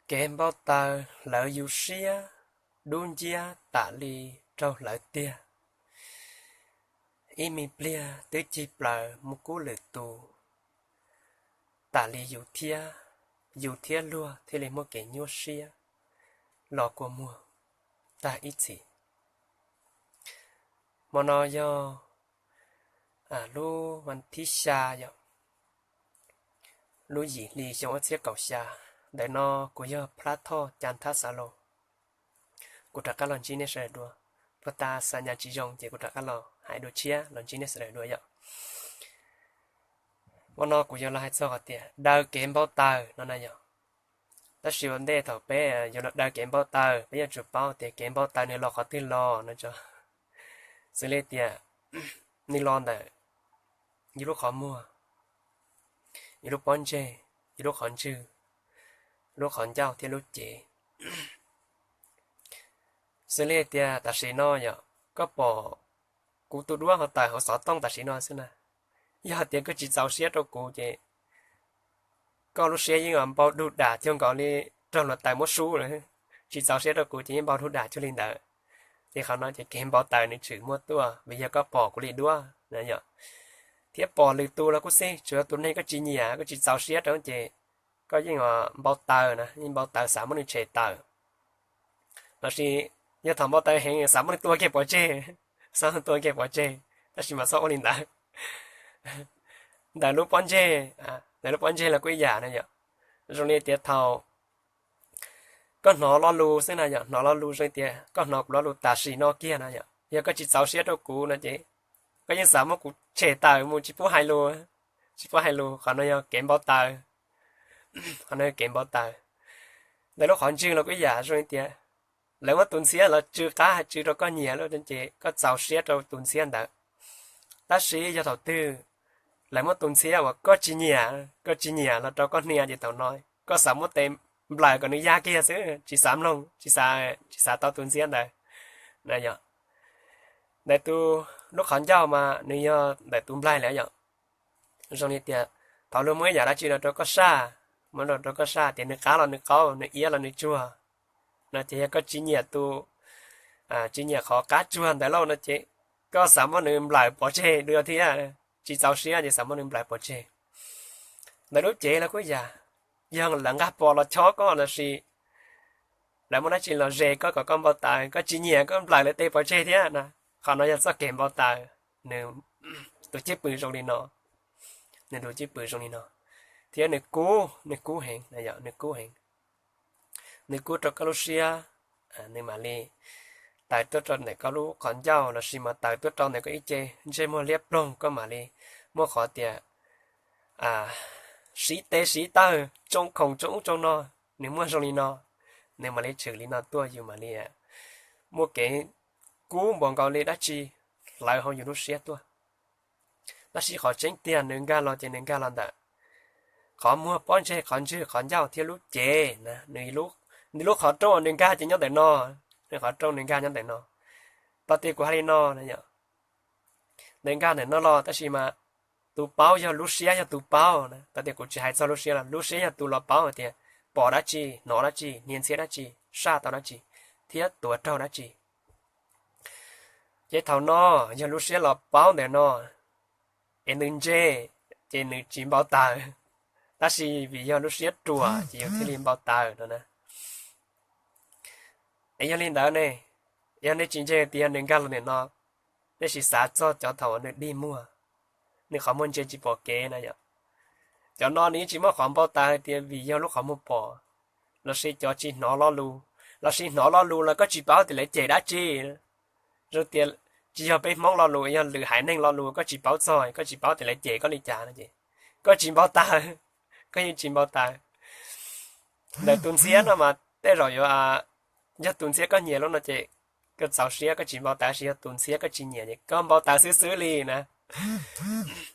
Kev npau taws hlawv yus siab, dub nciab tam li raug hlawv tiag. Ib me pliag twb cig plaws mus kub lwm tus, tam li yus thiab, yus thiab luag thiaj li muaj kev nyuaj siab los kua muag tag ib txhis. Hmo no yog lub vas thib xya yom, lub yim hli xyoo ob txhiab kaum xya. Ntawm no kuv yog Plab Thoj Cas Thab Xav Los. Kuv rov qab los ntsib nej sawv daws dua. Puag ta xa nyas tsis zoo ces kuv rov qab los hais dua tshiab los ntsib nej sawv daws dua yom. Hmo no kuv yuav los hais txog qhov tias daws kev npau taws no na yom. Tab sis ua ntej thaum peb yuav los daws kev npau taws, peb yuav tsum paub tias kev npau taws nws los qhov twg los no tso. Xws li tias nws los ntawm yus lub qhov muag, yus lub pob ntseg, yus lub qhov ntswg, lub qhov ncauj thiab lub cev. Xws li tias tam sim no yom, koj pom kuv tus duab ho tawm hauv xov tooj tam sim no xwb na, yog tias koj tsis txaus siab rau kuv ces koj lub siab yeej npau dug dam cuag nkaus li raug hluav taws muab sub lawm. Tsis txaus siab rau kuv ces yeej npau dug dam cuag li ntawd. Ces qhov no ces kev npau taws nws tshwm muaj tuaj vim yog koj pom kuv li duab na yom, thiab pom lwm tus los kuj xij, tsuas yog tus neeg koj tsis nyiam koj tsis txaus siab rau ces koj yeej npau taws na, yeej npau taws xav muab nws tshem tawm. Lossis yog thaum npau taws heev xav muab nws tua kiag pov tseg, xav muab tua kiag pov tseg, tab sis mas txhob ua li ntawd. Ntawm lub pob ntseg, ntawm lub pob ntseg los kuj ib yam na yom. Zoo li tias thaum koj hnov lo lus xwb na yom, hnov lo lus zoo li tias koj hnov kuv lo lus tam sim no kiag na yom, yog koj tsis txaus siab rau kuv no ces koj yeej xav muab kuv tshem tawm mus tsis pub hais lus, tsis pub hais lus. Qhov no yog kev npau taws, qhov no yog kev npau taws. Ntawm lub qhov ntswg los kuj ib yam, zoo li tias lawv muab tus ntxhiab los tsw qab tsw rau koj nyiam lawm ces koj txaus siab rau tus ntxhiab ntawd. Tab sis yog thaum twg lawv muab tus ntxhiab uas koj tsis nyiam, koj tsis nyiam los rau koj hnia ces thaum no koj xav muab tes nplawm kom nws ya kiag xwb, tsis xav mloog, tsis xav, tsis xav tau tus ntxhiab ntawd na yom. Ntawm tus, lub qhov ncauj mas nws yog ntawm tus nplaig lawm yom. Zoo li tias thaum luag muab ib yam dab tsi los rau koj saj, muab los rau koj saj tias nws qab los nws qaub, nws iab los nws tsuag no ces yog koj tsis nyiam tus, tsis nyiam qhov qab tsuag ntawd lauj no ces koj xav muab nws nplawm pov tseg dua thiab, tsis txaus siab ces xav muab nws nplawm pov tseg. Ntawm lub cev los kuj yam, yog lawv nqaj pos los chob koj lossis lawv muaj dab tsi los ze koj kom koj npau taws, koj tsis nyiam koj nplawm lawv tes pov tseg thiab na. Qhov no yog txoj kev npau taws, nws tus cwj pwm zoo li no, nws tus cwj pwm zoo li no, thiab nws kub, nws kub heev, nws kub heev. Nws kub rau koj lub siab, nws mam li taws tuaj rau ntawm koj lub qhov ncauj lossis mas taws tuaj rau ntawm koj ib ce ntsej muag liab ploog, koj mam li muaj qhov tias siv tes siv taw, tsoo khoom tsoo ub tsoo no, nws muaj zoo li no, nws mam li tshwm li no tuaj, yus mam li muaj kev kub npaum nkaus li dab tsi hlawv hauv yus lub siab tuaj. Tab sis qhov tseeb tiag nws nkag los ces nws nkag los ntawm qhov muag, pob ntseg, qhov ntswg, qhov ncauj thiab lub cev na. Nws lub qhov rooj nws nkag ces nyob ntawm no, nws qhov rooj nws nkag nyob ntawm no. Tau tias kuv hais li no, nws nkag ntawm no los tab sis mas tus paub yog lub siab, yog tus paub na. Tau tias kuv tsis hais txog lub siab los lub siab yog tus los paub hais tias pom dab tsi, hnov dab tsi, hnia ntxhiab dab tsi, saj tau dab tsi, thiab tuav raug dab tsi. Ces thaum no yog lub siab los paub ntawm no es nws ntse, ces nws tsis npau taws, tab sis vim yog lub siab ruam ces yus thiaj li npau taws no na. Es yog li ntawd ne, yog nej tsis ntse tias yog nws nkag los ntawm no, nej sim xav txog cov thaum uas nws dig muag, nws qhov muag ntse tsis pom kev na yom. Cov no nws yeej tsis muaj qhov npau taws hais tias vim yog lub qhov muag pom, lossis cov tsis hnov lo lus, lossis hnov lo lus los koj tsis paub tias lawv cem dab tsi. Zoo tias tsis yog peb Hmoob lo lus, yog lwm haiv neeg lo lus koj tsis paub txog, koj tsis paub tias lawv cem koj li cas no ces koj tsis npau taws, koj yeej tsis npau taws. Ntawm tus ntxhiab no mas tej zaum yuav, yog tus ntxhiab koj nyiam lawm no ces koj txaus siab koj tsis npau taws, tab sis yog tus ntxhiab koj tsis nyiam ces koj npau taws xwb xwb li na.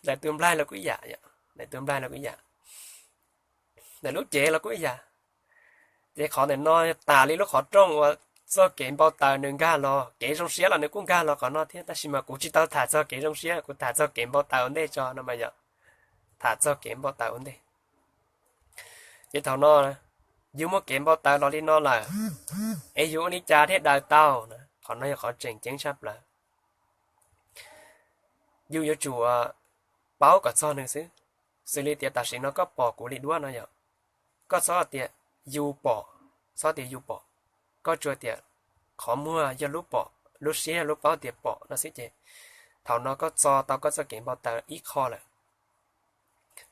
Ntawm tus nplaig los kuj ib yam, ntawm tus nplaig los kuj ib yam, ntawm lub cev los kuj ib yam. Ces qhov ntawm no tas li lub qhov rooj uas txoj kev npau taws nws nkag los, kev zoo siab los nws kuj nkag los qhov no thiab, tab sis mas kuv tsis tau tham txog kev zoo siab, kuv tham txog kev npau taws ua ntej tso no mas yom. Tham txog kev npau taws ua ntej. Ces thaum no yus muaj kev npau taws los li no lawm, es yus ua li cas thiaj daws tau? Qhov no yog qhov tseem ceeb tshaj plaws. Yus yuav tsum paub kom txog nws xwb. Xws li tias tam sim no koj pom kuv li duab no yom, koj txhob tias yus pom, txhob tias yus pom, koj tsuas tias qhov muag yog lub pom, lub siab yog lub paub tias pom no xwb ces thaum no koj txo tau koj txoj kev npau taws ib qho lawm.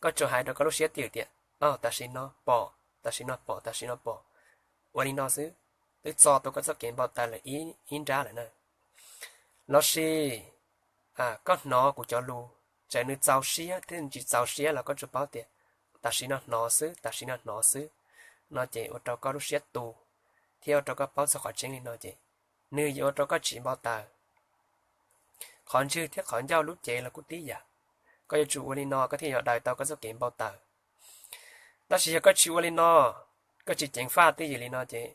Koj tsuas hais rau koj lub siab twm tias, o, tam sim no pom, tam sim no pom, tam sim no pom. Ua li no xwb, twb txo tau koj txoj kev npau taws lawm ib nrab lawm na. Los sis koj hnov kuv cov lus, txawm nws txaus siab thiab nws tsis txaus siab los koj tsuas paub tias tam sim no hnov xwb, tam sim no hnov xwb. No ces ua rau koj lub siab tu, thiab ua rau koj paub txog qhov tseeb li no ces nws yuav ua rau koj tsis npau taws. Qhov ntswg thiab qhov ncauj lub cev los kuj tib yam. Koj yuav tsum ua li no koj thiaj yuav daws tau koj txoj kev npau taws. Tab sis yog koj tsis ua li no, koj tsis ceev faj twj ywm li no ces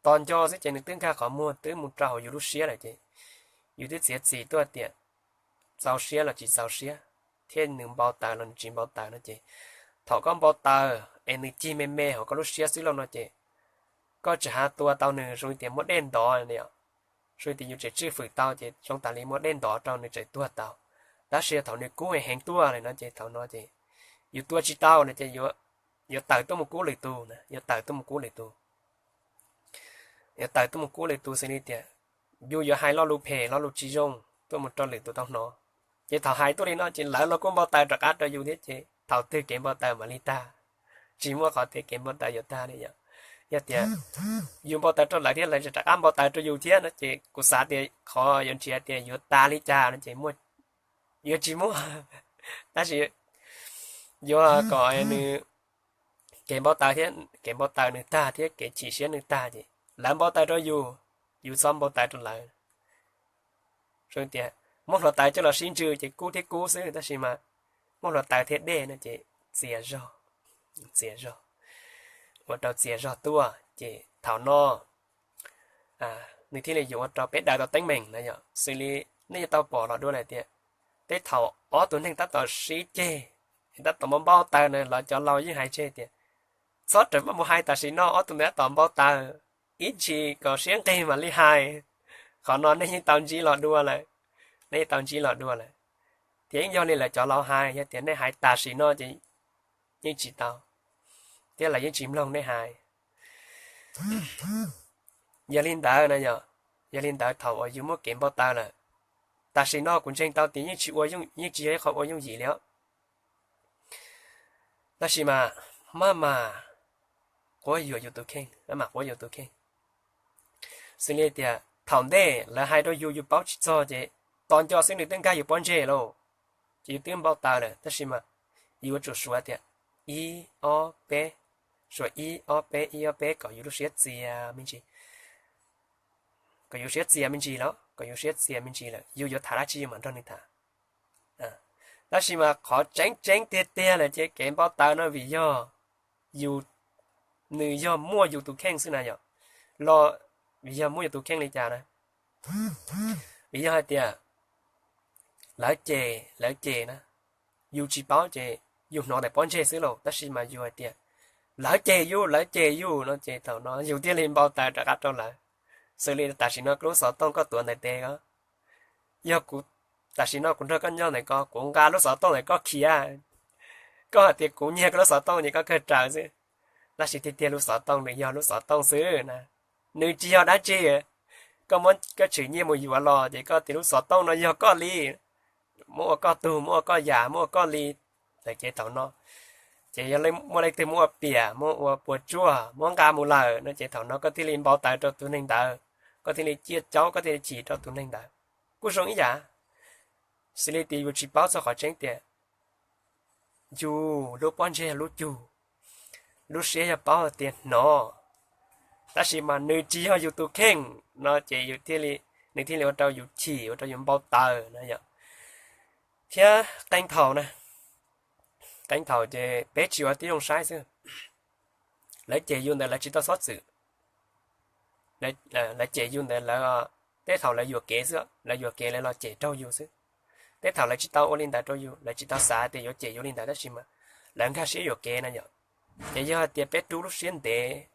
tos nco xwb ces nws twb nkag qhov muag twb mus rau hauv yus lub siab lawm ces yus twb txiav txim tuaj tias txaus siab los tsis txaus siab, thiab nws npau taws los nws tsis npau taws no ces thaum koj npau taws es nws cig me me hauv koj lub siab xwb lauj no ces koj tseem hais tua tau nws zoo li tias muab dej ntov, zoo li tias yus tseem tswj fwm tau ces zoo tas li muab dej ntov rau nws tseem tuag tau. Tab sis thaum nws kub heev tuaj li no ces thaum no ces yus tua tsis tau no ces yuav tawm tuaj mus kub lwm tus, yuav tawm tuaj mus kub lwm tus. Yuav tawm tuaj mus kub lwm tus xws li tias yus yuav hais lo lus phem lo lus tsis zoo tuaj mus rau lwm tus tau hnov. Ces thaum hais tuaj li no ces lawv los kuj npau taws rov qab rau yus thiab ces thaum twg kev npau taws mam li tag. Tsis muaj qhov tias kev npau taws yuav tag li yom. Yog tias yus npau taws rau lawv thiab lawv rov qab npau taws rau yus thiab no ces kuv xav tias qhov yuav nrhiav tias yuav tas li cas no ces yuav tsis muaj. Tab sis yuav kom nws kev npau taws thiab kev npau taws nws tag thiab kev chim siab nws tag ces lawv npau taws rau yus, yus txhob npau taws rau lawv. Zoo tias muab hluav taws coj los sib ntsws ces kub thiab kub xwb, tab sis mas muab hluav taws thiab dej no ces txias zog, txias zog, ua rau txias zog tuaj ces thaum no nws thiaj li yuav ua rau peb daws tau teeb meem na yom. Xws li nej yuav tau pom los dua lawm tias tej thaum ob tug neeg tab tom sib ceg, tab tom npau npau taws na los cov laus yeej hais tseg tias txhob rawm maj mus hais tam sim no ob tug ntawd tab tom npau taws, ib ntsis kom siab nqig mam li hais. Qhov no nej yeej tau ntsib los dua lawm, nej yeej tau ntsib los dua lawm. Thiab yeej yog li lawv cov laus hais, yog tias nej hais tam sim no ces yeej tsis tau, thiab lawv yeej tsis mloog nej hais. Yog li ntawd na yom, yog li ntawd thaum uas yus muaj kev npau taws lawm, tam sim no kuv ntseeg tau tias yeej tsis ua, yeej tsis yog ib qho ua yooj yim li os. Tab sis mas maj mam quab yuam yus tus kheej, maj mam quab yuam tus kheej. Xws li tias thaum ntej lawv hais rau yus yus paub tsis txog ces tos nco xwb nws twb nkag yus pob ntseg lauj, ces yus twb npau taws lawm. Tab sis mas yus yuav tsum suav tias ib ob peb, suav ib ob peb ib ob peb kom yus lub siab txias me ntsis, kom yus siab txias me ntsis los kom yus siab txias me ntsis lawm yus yuav tham dab tsi yus mam nrog nws tham. Tab sis mas qhov tseeb tseeb tiag tiag lawm ces kev npau taws no vim yog yus, nws yog muaj yus tus kheej xwb na yom. Los vim yog muaj yus tus kheej li cas na? Vim yog hais tias lawv cem, lawv cem na, yus tsis paub ces yus hnov ntawm pob ntseg xwb lauj, tab sis mas yus hais tias lawv cem yus, lawv cem yus no ces thaum no yus thiaj li npau taws rov qab rau lawv. Xws li tam sim no lub xov tooj koj tuav ntawm tes ko, yog kuv, tam sim no kuv nrog koj nyob ntawm ko kuv nqa lub xov tooj ntawm koj khiav, koj hais tias kuv nyiag koj lub xov tooj ces koj kawg raws xwb. Tab sis tiag tiag lub xov tooj nws yog lub xov tooj xwb na, nws tsis yog dab tsi. Koj muab koj tshwm nyiaj mus yuav los ces koj tias lub xov tooj no yog koj li, muab ua koj tug, muab ua koj yam, muab ua koj li, ces thaum no ces yog muaj leej twg muab ua piam, muab ua puas tsuaj, muab nqa mus lawm no ces thaum no koj thiaj li npau taws rau tus neeg ntawd, koj thiaj li ciaj caub, koj thiaj li chim rau tus neeg ntawd. Kuj zoo ib yam, xws li tias yus tsis paub txog qhov tseeb tias yus lub pob ntseg yog lub cug, lub siab yog paub tias hnov, tab sis mas nws tsis yog yus tus kheej no ces yus thiaj li, nws thiaj li ua rau yus chim, ua rau yus npau taws na yom. Thiab qee thaum na, qee thaum ces peb tsis ua tib zoo saib xwb. Lawv cem yus ntawd lawv tsis tau xob txwm, lawv cem yus ntawd lawv, tej thaum lawv yuam kev xwb, lawv yuam kev lawv los cem raug yus xwb. Tej thaum lawv tsis tau ua li ntawd rau yus, lawv tsis tau xav tias yuav cem yus li ntawd tab sis mas lawv nkag siab yuam kev na yom. Ces yog hais tias peb rub lub siab ntev,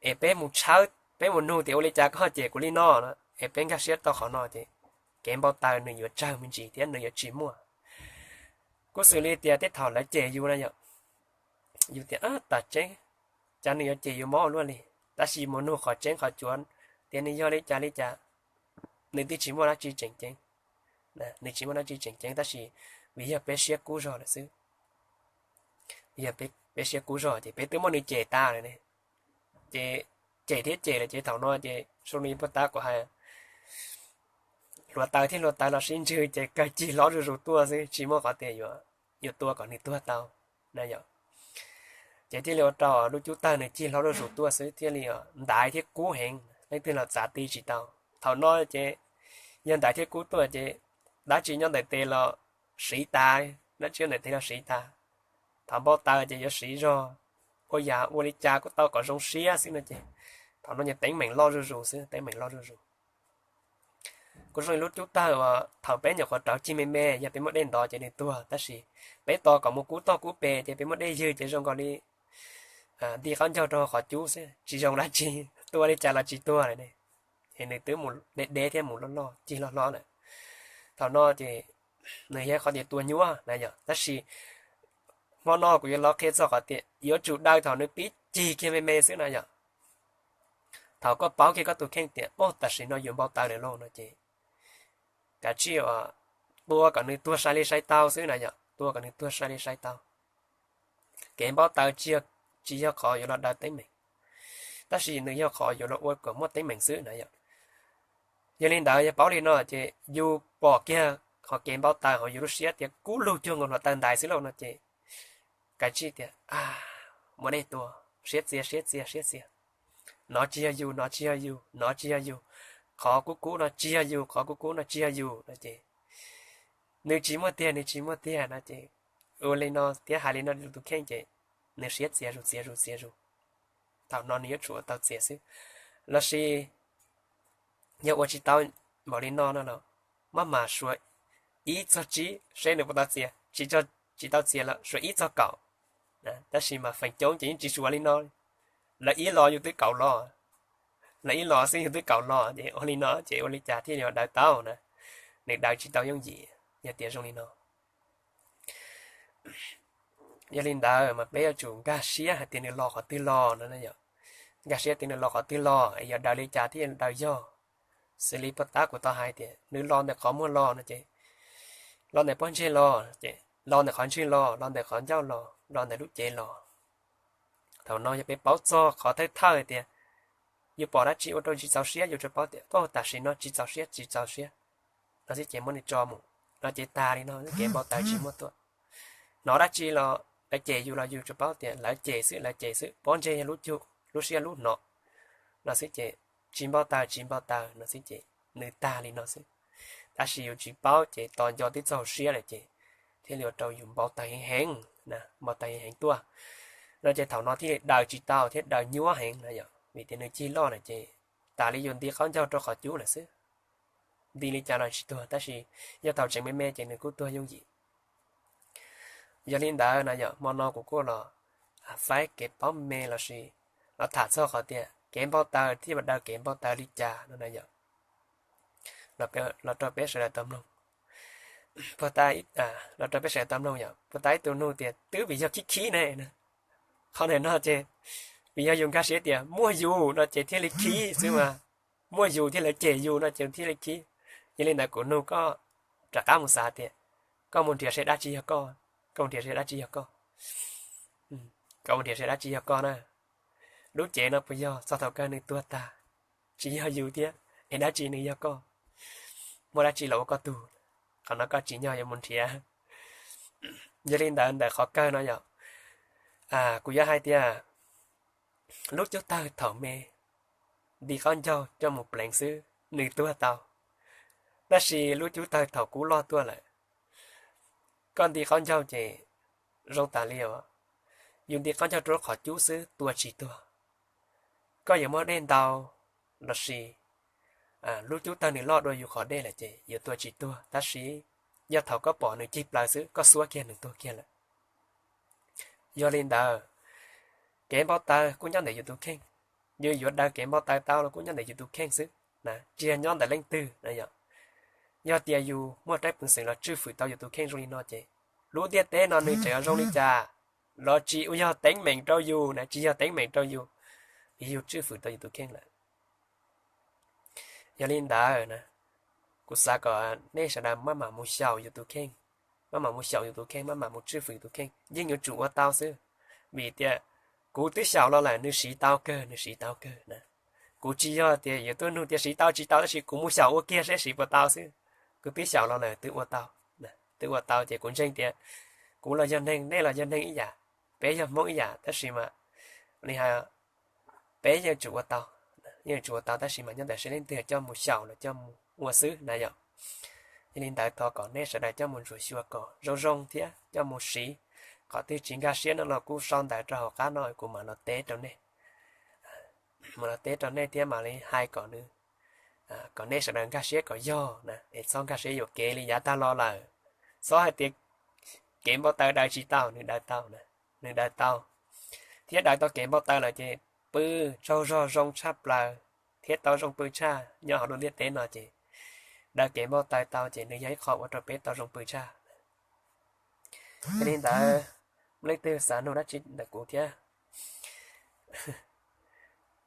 es peb mus tshawb, peb mus nug tias ua li cas koj ho cem kuv li no no, es peb nkag siab tau qhov no ces kev npau taws nws yuav tsawg me ntsis thiab nws yuav tsis muaj. Kuj xws li tias tej thaum lawv cem yus na yom, yus tias tas tseeb, cas nws yuav cem yus mob luaj li, tab sis mus nug qhov tseeb qhov cuav tias nws yog li cas li cas, nws twb tsis muaj dab tsi tseem ceeb, nws tsis muaj dab tsi tseem ceeb tab sis vim yog peb siab kub zog lawm xwb. Yog peb siab kub zog ces peb twb muab nws cem tas lawm ne, ces cem thiab cem lawm ces thaum no ces zoo li puag ta kuv hais, hluav taws thiab hluav taws los sib ntswg ces kawg cig hlob zuj zus tuaj xwb, tsis muaj qhov tias yuav tua kom nws tuag tau na yom. Ces thiaj li ua rau lub cub tawg nws cig hlob zuj zus tuaj xwb thiaj li ntaiv thiab kub heev, leej twg los txav ti tsis tau. Thaum no ces yog ntaiv thiab kub tuaj ces dab tsi nyob ntawm tes los siv tas, dab tsi nyob ntawm tes los siv tas. Thaum npau taws ces yuav siv zog, ua yam ua li cas kuj tau kom zoo siab xwb no ces thaum no ces teeb meem loj zuj zus xwb, teeb meem loj zuj zus. Kuj zoo li lub cub tawg uas thaum peb nyuam qhuav rauv cig me me, yog peb muab dej ntov ces nws tuag, tab sis peb tos kom mus kub toj kub pes ces peb muab dej ywg ces zoo nkaus li nti qaub ncaug rau qhov cub xwb, tsis zoo dab tsi, tua li cas los tsis tuag lawm ne. Es nws twb mus deb deb thiab mus loj loj cig loj hlob lawm. Thaum no ces nws yog qhov tias tua nyuaj na yom, tab sis hmo no kuv yuav los qhia txog qhov tias yuav tsum daws thaum nws pib cig kiag me me xwb na yom. Thaum koj paub kiag koj tus kheej tias, o, tam sim no yus npau taws lawm lauj no ces kav tsij tua kom nws tuag sai li sai tau xwb na yom, tua kom nws tuag sai li sai tau. Kev npau taws tsis yog qhov yuav los daws teeb meem, tab sis nws yog qhov yuav los ua kom muaj teeb meem xwb na yom. Yog li ntawd yog paub li no ces yus pom kiag qhov kev npau taws hauv yus lub siab tias kub lug cuag nkaus hluav taws ntais xwb lauj no ces kav tsij tias muaj dej tua, siab txias siab txias siab txias, nov tsis yog yus, nov tsis yog yus, nov tsis yog yus, qhov kub kub no tsis yog yus, qhov kub kub no tsis yog yus no ces nws tsis muaj tiag, nws tsis muaj tiag no ces ua li no thiab hais li no rau tus kheej ces nws siab txias zus txias zus txias zus. Thaum no nws yuav tsum ua tau txias xwb, lossis yog ua tsis tau npaum li no no los maj mam suav ib txog tsib seb nws puas tau txias, tsis tau txias los suav ib txog kaum. Tab sis mas feem coob ces yeej tsis suav li no, lawv ib los yus twb kaum los, lawv ib los xwb yus twb kaum los ces ua li no ces ua li cas thiaj li daws tau na, nws daws tsis tau yooj yim yog tias zoo li no. Yog li ntawd mas peb yuav tsum nkag siab hais tias nws los qhov twg los no yom, nkag siab tias nws los qhov twg los es yog daws li cas thiaj daws yog. Xws li puag ta kuv tau hais tias nws los ntawm qhov muag los no ces los ntawm pob ntseg los ces los ntawm qhov ntswg los, los ntawm qhov ncauj los, los ntawm lub cev los. Thaum no yog peb paub txog qhov thawj thawj tias yus pom dab tsi ua rau tsis txaus siab yus tsuas paub tias tam sim no tsis txaus siab, tsis txaus siab no xwb ces muab nws tso mus no ces tag li no, kev npau taws tsis muaj tuaj. Hnov dab tsi los lawv cem yus los yus tsuas paub tias lawv cem xwb, lawv cem xwb, pob ntseg yog lub cug, lub siab lub hnov no xwb ces tsis npau taws, tsis npau taws no xwb ces nws tag li no xwb. Tab sis yus tsis paub ces tos nco twb txaus siab lawm ces thiaj li ua rau yus npau taws heev heev, npau taws heev heev tuaj no ces thaum no thiaj li daws tsis tau thiab daws nyuaj heev na yom, vim tias nws cig loj lawm ces tas li yus nti qaub ncaug rau qhov cub lawm xwb. Nti li cas los tsis tuag, tab sis yog thaum tseem me me ces nws kuj tuag yooj yim. Yog li ntawd na yom, hmo no kuv kuj los faib kev paub me lossis los tham txog qhov tias kev npau taws thiab daws kev npau taws li cas no na yom, los rau peb sawv daws tau mloog. Los rau peb sawv daws tau mloog yom, puag ta ib tug nug tias twb vim yog khib khib ne. Qhov ntawm no ces vim yog yus nkag siab tias muaj yus no ces thiaj li khib xwb mas, muaj yus thiab lawv cem yus no ces thiaj li khib. Yog li ntawd kuv nug koj rov qab mus xav tias koj mus nrhiav seb dab tsi yog koj, koj mus nrhiav seb dab tsi yog koj, koj mus nrhiav seb dab tsi yog koj na. Lub cev no puas yog txog thaum kawg nws tuag tag, tsis yog yus thiab es dab tsi nws yog koj, muaj dab tsi los ua koj tug. Qhov no koj tsim nyog yuav mus nrhiav. Yog li ntawd ntawm qhov kawg no yom, kuv yuav hais tias lub cub tawg thaum me nti qaub ncaug coj mus pleev xwb nws tuag tau, tab sis lub cub tawg thaum kub loj tuaj lawm, koj nti qaub ncaug ces zoo tas li os. Yus nti qaub ncaug rau qhov cub xwb tua tsis tuag. Koj yuav muab dej ntau lossis lub cub tawg nws loj dua yus qhov dej lawm ces yuav tua tsis tuag, tab sis yog thaum koj pom nws cig plaws xwb koj xuab kiag nws tuag kiag lawm. Yog li ntawd, kev npau taws kuj nyob ntawm yus tus kheej. yus yuav daws kev npau taws tau los kuj nyob ntawm yus tus kheej xwb na, tsis yog nyob ntawm leej twg na yom. Yog tias yus muaj teeb peev xwm los tswj fwm tau yus tus kheej zoo li no ces lub ntiaj teb no nws tseem yuav zoo li cas los tsis yog teeb meem rau yus na, tsis yog teeb meem rau yus, yus tswj fwm tau yus tus kheej lawm. Yog li ntawd na, kuv xav kom nej sawv daws maj mam mus xyaum yus tus kheej, maj mam mus xyaum yus tus kheej, maj mam mus tswj fwm yus tus kheej, yeej yuav tsum ua tau xwb. Vim tias kuv twb xyaum los lawm, nws siv tau kawg, nws siv tau kawg na. Kuv tsis yog tias yuav tuaj nug tias siv tau tsis tau, tab sis kuv mus xyaum ua kiag seb siv puas tau xwb. Kuv twb xyaum los lawm, twb ua tau, twb ua tau ces kuv ntseeg tias kuv los yog neeg, nej los yog neeg ib yam, peb yog Hmoob ib yam, tab sis mas li hais peb yeej tsum ua tau, yeej tsum ua tau, tab sis mas nyob ntawm seb leej twg coj mus xyaum los coj mus ua xwb na yom. Yog li ntawd thov kom nej sawv daws coj mus ntsuam xyuas kom zoo zoo thiab coj mus siv. Qhov twg tsis nkag siab no los kuj sau ntawv rau hauv qab no kuv mam los teb rau nej, mam los teb rau nej thiab mam li hais kom nws, kom nej sawv daws nkag siab kom yog na, es txhob nkag siab yuam kev li yav tag los lawm. Txhob hais tias kev npau taws daws tsis tau, nws daws tau na, nws daws tau, thiab daws tau kev npau taws lawm ces pw tsaug zog zoo tshaj plaws thiab tau zoo pw tshaj nyob hauv lub ntiaj teb no ces daws kev npau taws tau ces nws yog ib qho ua rau peb tau zoo pw tshaj. Yog li ntawd, muaj leej twg xav nug dab tsi ntawm kuv thiab?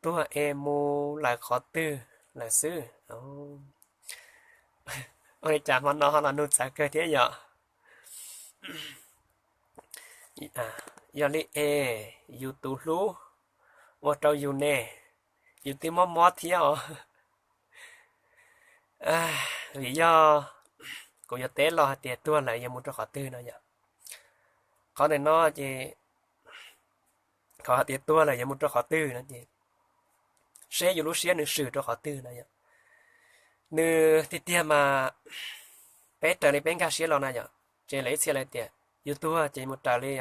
Tuag es mus lawm qhov twg lawm xwb? Ua li cas hmo no ho los nug txawv kawg thiab yom? Yog li es yus tus hlub ua rau yus ne, yus twb mob mob thiab os. Vim yog kuv yuav teb los hais tias tuag lawm yuav mus rau qhov twg no yom. Qhov ntawm no ces qhov hais tias tuag lawm yuav mus rau qhov twg no ces seb yus lub siab nws swm rau qhov twg na yom. Nws tiag tiag mas peb raws li peb nkag siab los na yom, ces lawv ib txhia lawv tias yus tuag ces mus raws li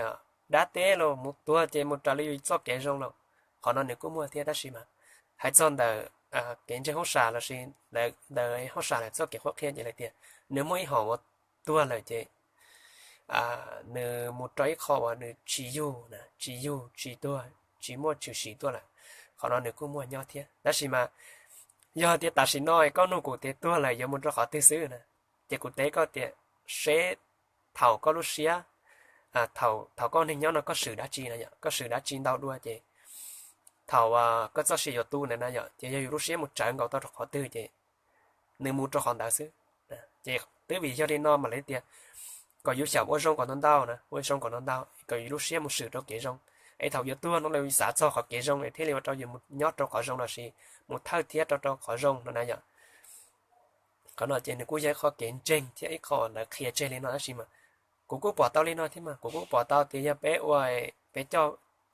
dab teb los, mus tuag ces mus raws li yus txoj kev zoo los, qhov no nws kuj muaj thiab. Tab sis mas hais txog ntawm kev ntseeg hauj sam lossis ntawm hauj sam lawv txoj kev qhuab qhia ces lawv tias nws muaj ib hom uas tuag lawm ces nws mus rau ib qho uas nws tsis yug, tsis yug tsis tuag, tsis muaj tshwm sim tuaj lawm. Qhov no nws kuj muaj nyob thiab. Tab sis mas yog tias tam sim no koj nug kuv tias tuag lawm yuav mus rau qhov twg xwb na, ces kuv teb koj tias seb thaum koj lub siab, thaum koj neeg nyob no koj swm dab tsi na yom, koj swm dab tsi ntau dua ces thaum koj txoj sia yuav tu ntawd na yom, ces yog yus lub siab mus tsawv nkaus tau rau qhov twg ces nws mus rau qhov ntawd xwb. Ces twb vim yog li no mam li tias kom yus xyaum ua zoo kom ntau ntau na, ua zoo kom ntau ntau kom yus lub siab mus swm rau kev zoo, es thaum yuav tuag no los yus xav txog qhov kev zoo es thiaj li ua rau yus mus nyob rau qhov zoo lossis mus thawj thiab rau rau qhov zoo no na yom. Qhov no ces nws kuj yog ib qho kev ntseeg thiab ib qho lawv qhia tseg li no tab sis mas kuv kuj pom tau li no thiab mas kuv kuj pom tau tias yog peb ua, peb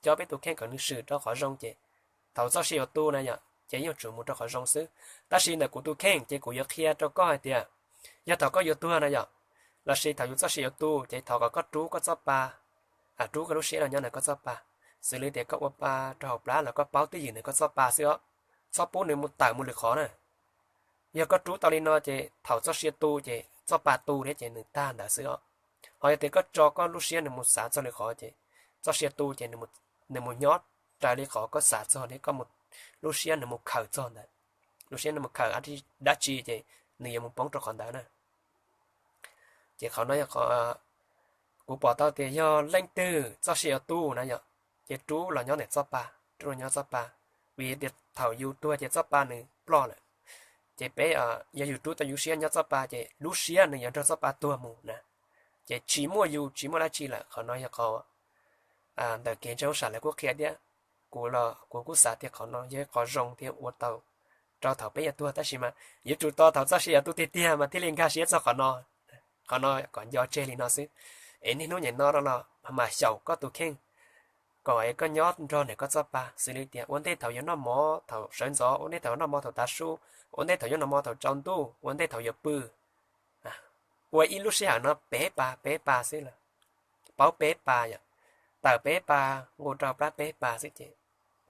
coj peb tus kheej kom nws swm rau qhov zoo ces thaum txoj sia yuav tu na yom ces yeej yuav tsum mus rau qhov zoo xwb. Tab sis ntawm kuv tus kheej ces kuv yuav qhia rau koj hais tias yog thaum koj yuav tuag na yom, lossis thaum yus txoj sia yuav tu ces thov kom koj rub koj txoj pa, rub koj lub siab los nyob ntawm koj txoj pa, xws li tias koj ua pa rau hauv plab los koj paub twj ywm ntawm koj txoj pa xwb os, txhob pub nws mus tawm mus lwm qhov na. Yog koj rub tau li no ces thaum txoj sia tu ces txoj pa tu thiab ces nws tag ntawd xwb os. Ho yog tias koj tso koj lub siab nws mus xav txog lwm qhov ces txoj sia tu ces nws mus nyob raws li qhov koj xav txog thiab koj, lub siab nws mus khawm txog ntawd, lub siab nws mus khawm dab tsi ces nws yuav mus poob rau qhov ntawd na. Ces qhov no yog qhov kuv pom tau tias yog leej twg txoj sia yuav tu na yom, ces rub los nyob ntawm txoj pa, rub los nyob txoj pa, vim tias thaum yus tuag ces txoj pa nws ploj lawm. Ces peb, yog yus rub tau yus siab nyob txoj pa ces lub siab nws yuav nrog txoj pa tuag mus na, ces tsis muaj yus tsis muaj dab tsi lawm. Qhov no yog qhov ntawm kev ntseeg hauj sam lawv kuj qhia thiab. Kuv los kuv kuj xav tias qhov no yog ib qho zoo thiab ua tau rau thaum peb yuav tuag, tab sis mas yuav tsum tos thaum txoj sia yuav tu tiag tiag mas thiaj li nkag siab txog qhov no. Qhov no kom nco tseg li no xwb, es niaj hnub nim no los mam xyaum koj tus kheej kom koj nyob nrog ntawm koj txoj pa, xws li tias ua ntej thaum yuav noj mov thaum sawv ntxov, ua ntej thaum yuav noj mov thaum tav su, ua ntej thaum yuav noj mov thaum tsaus ntuj, ua ntej thaum yuav pw, ua ib lub sij hawm no peb pa peb pa xwb lawm, paub peb pa yom, tawm peb pa, nqus rau plab peb pa xwb ces